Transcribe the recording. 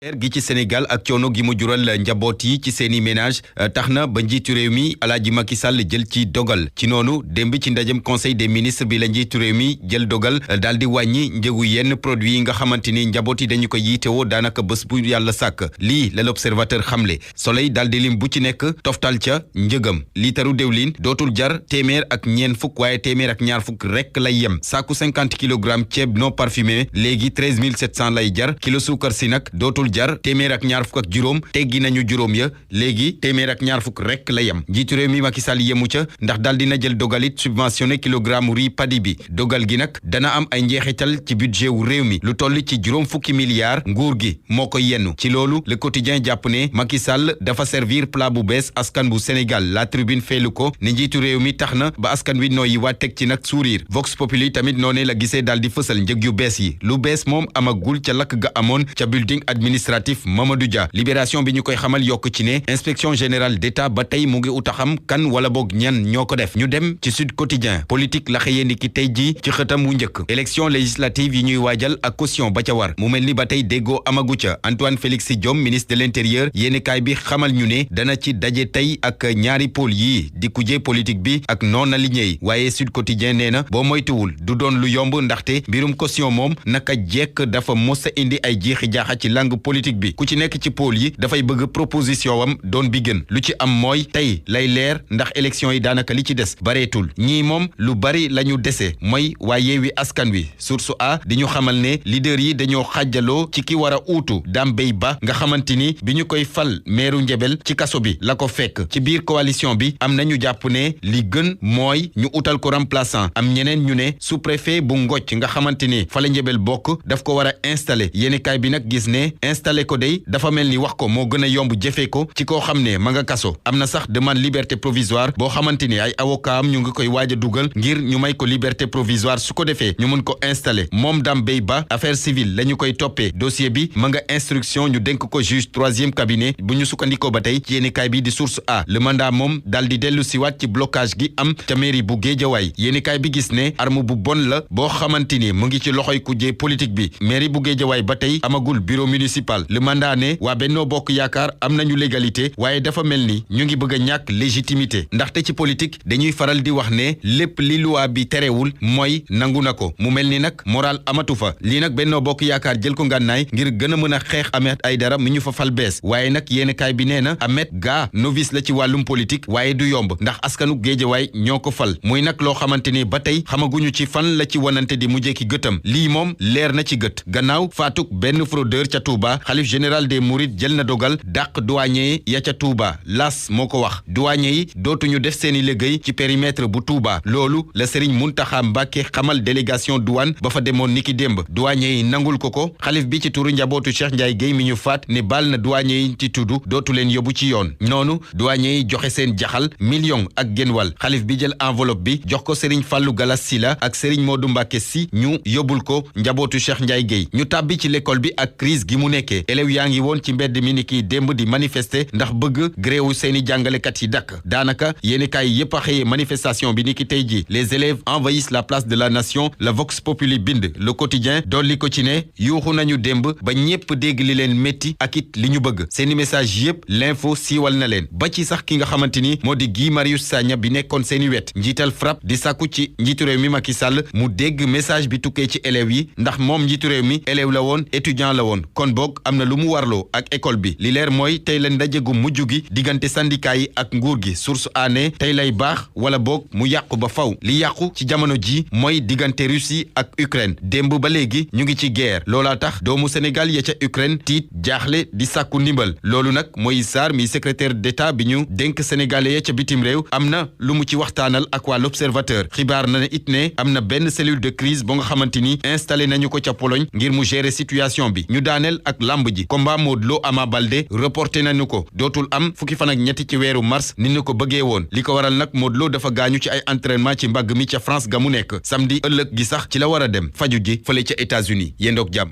gi ci Sénégal ak coono gi mu jural njaboot yi ci seeni ménage tax na ba njiitu réew mi Alaaji Macky Sall jël ci dogal ci noonu démb ci ndajem conseil des ministres bi la njiitu réew mi jël dogal daal di wàññi njëgu yenn produit yi nga xamante ni njaboot yi dañu ko yiitewoo daanaka bés bu yàlla sàkk lii la l'observateur xamle Soleil daal di lim bu ci nekk toftal ca njëgam liitaru déwlin dootul jar téeméer ak ñeen fukk waaye téeméer ak ñaar fukk rekk lay yem saaku 50 kilogrammes ceeb non parfumé léegi 13 700 lay jar kilo suukar si nag dootul jar téeméer ak ñaar fukk ak juróom teggi nañu juróom ya léegi téeméer ak ñaar fukk rekk la yem njiitu réew mi Macky Sall yemu ca ndax daal dina jël dogalit subventionné kilogramme riz paddy bi dogal gi nag dana am ay njeexital ci budget wu réew mi lu toll ci juróom fukki milliards nguur gi moo ko yennu ci loolu le quotidien jàpp ne Macky Sall dafa servir plat bu bees askan bu Sénégal la tribune feelu ko ne njiitu réew mi tax na ba askan wi nooyi waa teg ci nag sourire Vox Populi tamit noonee la gisee daal di fësal njëg yu bees yi lu bees moom amagul ca lakk ga amoon ca building administratif Mamadou Dia libération bi ñu koy xamal yokk ci ne inspection générale d'État ba tey mu ngi utaxam kan wala boog ñan ñoo ko def ñu dem ci Sud Quotidien politique la xëyee ni ki tey ji ci xëtam wu njëkk élection législative yi ñuy waajal ak caution ba ca war mu mel ni ba tey déggoo amagu ca Antoine Félix Diome ministre de l'intérieur yéenekaay bi xamal ñu ne dana ci daje tey ak ñaari pôle yii di kujje politique bi ak non aligné yi waaye Sud Quotidien nee na boo moytuwul du doon lu yomb ndaxte mbirum caution moom naka jekk dafa mos a indi ay jeexi jaaxa ci langue politique bi ku ci nekk ci pôle yi dafay bëgg proposition wam doon bi gën lu ci am mooy tey lay leer ndax élection yi daanaka li ci des bareetul ñii moom lu bari la ñu dese mooy waa Yewwi Askan Wi source a di ñu xamal ne leader yi dañoo xàjjaloo ci ki war a uutu Dame Bey Ba nga xamante ni bi ñu koy fal meeru Njebel ci kaso bi la ko fekk ci biir coalition bi am nañu jàpp ne li gën mooy ñu utal ko remplaçant am ñeneen ñu ne sous-préfet bu Ngocc nga xamante ni fa la Njebel bokk daf ko war a installé yéenekaay bi nag gis ne installé ko day dafa mel ni wax ko moo gën a yomb jëfee ko ci koo xam ne ma nga kaso am na sax demande liberté provisoire boo xamante ni ay avocat am ñu ngi koy waaj a dugal ngir ñu may ko liberté provisoire su ko defee ñu mën ko installé moom Dame Bey Ba affaire civile la ñu koy toppee dossier bi ma nga instruction ñu dénk ko juge troisième cabinet bu ñu sukkandikoo ba tey ci yéenekaay bi di source a le mandat moom dal di dellu siwaat ci blocage gi am ca mairie bu Guédiawaye yéenekaay bi gis ne arme bu bon la boo xamante ni mu ngi ci loxoy kujje politique bi mairie bu Guédiawaye ba tey amagul bureau municipal le mandat ne waa Benno Bokk Yaakaar am nañu légalité waaye dafa mel ni ñu ngi bëgg a ñàkk légitimité ndaxte ci politique dañuy faral di wax ne lépp li loi bi terewul mooy nangu na ko mu mel ni nag moral amatu fa lii nag Benno Bokk Yaakaar jël ko ngànnaay ngir gën a mën a xeex Ahmed Aïdara mi ñu fa fal bees waaye nag yéenekaay bi nee na Ahmed gaa novice la ci wàllum politique waaye du yomb ndax askanu Géejawaay ñoo ko fal muy nag loo xamante ni ba tey xamaguñu ci fan la ci wanante di mujjee ki gëtam lii moom leer na ci gët gannaaw faatuk benn fraudeur ca Touba xalif général des Mourides jël na dogal dàq douanier ya ca Touba las moo ko wax douanier yi dootuñu def seeni liggéey ci périmètre bu Touba loolu la Serigne Mountakha Mbacké xamal délégation douane ba fa demoon niki démb douanier yi nangul ko xalif bi ci turu njabootu Cheikh Ndiaye Guèye mi ñu faat ne baal na douanier yi ci tuddu dootu leen yóbbu ci yoon noonu douanier yi joxe seen jaxal million ak genwal xalif bi jël enveloppe bi jox ko Serigne Fallou Galas Sila ak Serigne Modou Mbacké Sy ñu yóbbul ko njabootu Cheikh Ndiaye Guèye ñu tàbbi ci l'école bi ak crise gi mu nekkee élèves yaa ngi woon ci mbedd mi niki démb di manifester ndax bëgg gréewu seeni jàngalekat yi dakk daanaka yéenekaay yépp a xëyee manifestation bi niki tey ji les élèves envahissent la place de la nation la Vox Populi bind le quotidien dolli ko ci ne yuuxu nañu démb ba ñépp dégg li leen métti ak it li ñu bëgg seeni message yépp l'info siiwal na leen ba ci sax ki nga xamante ni moo di Guy Marius Sagna bi nekkoon seeni wet njiital FRAPP di sàkku ci njiitu réew mi Macky Sall mu dégg message bi tukkee ci élèves yi ndax moom njiitu réew mi élève la woon étudiant la woon kon boog am na lu mu warloo ak école bi li leer mooy tey la ndaje gu mujj gi diggante syndicat yi ak nguur gi source aané tey lay baax wala boog mu yàqu ba faw li yàqu ci jamono ji mooy diggante Russie ak Ukraine démb ba léegi ñu ngi ci guerre loolaa tax doomu Sénégal ya ca Ukraine tiit jaaxle di sàkku ndimbal loolu nag mooy Sarr mi secrétaire d'État bi ñu dénk sénégalais ya ca bitim réew am na lu mu ci waxtaanal ak waa l'Observateur xibaar na ne it ne am na benn cellule de crise ba nga xamante ni installé nañu ko ca Pologne ngir mu gérer situation bi ñu daaneel ak lamb ji combat Modou Lo Ama Baldé reporté nañu ko dootul am fukki fan ak ñetti ci weeru mars ni ñu ko bëggee woon li ko waral nag Modou Lo dafa gaañu ci ay entraînement ci mbagg mi ca France ga mu nekk samedi ëllëg gi sax ci la war a dem faju ji fële ca États-Unis yendoog jàmm